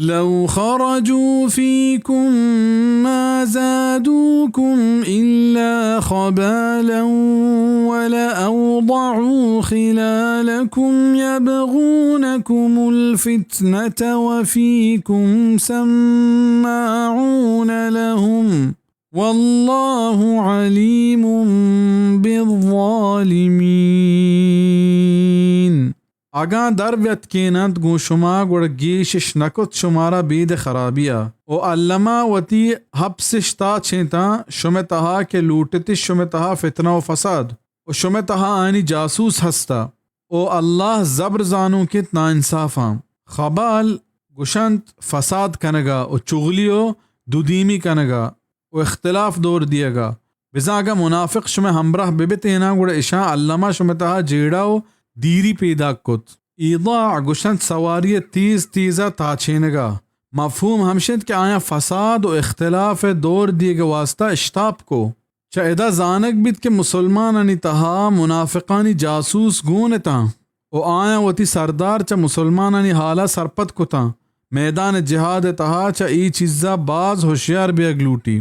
لو خرجوا فيكم ما زادوكم إلا خبالا ولأوضعوا خلالكم يبغونكم الفتنة وفيكم سماعون لهم والله عليم بالظالمين. اگاں در بیتکین انت گوں شما، گڑا گیشش نکت شمارا بید خرابیا۔ و الما وتی حبسش تاچینتاں شمئے تہا کہ لوٹتش شمئے تہا فتنہ و فساد و شمئے تہا آیانی جاسوس ہستا۔ و اللہ زبر زانوک انت ناانصافاں۔ خبال گوشنت فساد کنگا و چغلی و دودیمی کنگا و اختلاف دور دیگا۔ بزاں اگاں منافق شمئے ہمراہ ببتیناں، گڑا اشاں الما شمئے تہا جیڑہ و دیری پیداک کت۔ ایضاع گوشنت سواری تیز تیزا تاچینگا۔ مفہوم ہمش انت کہ آیاں فساد و اختلاف دور دیگ واسطہ اشتاپ کو۔ چہ ادا زانگ بیت کہ مسلمانانی تہا منافقانی جاسوس گون اتاں و آیاں وتی سردار چہ مسلمانانی حالا سرپد کتاں۔ میدان جہاد تہا چہ اے چیزا باز ہوشیار بیگ لوٹی۔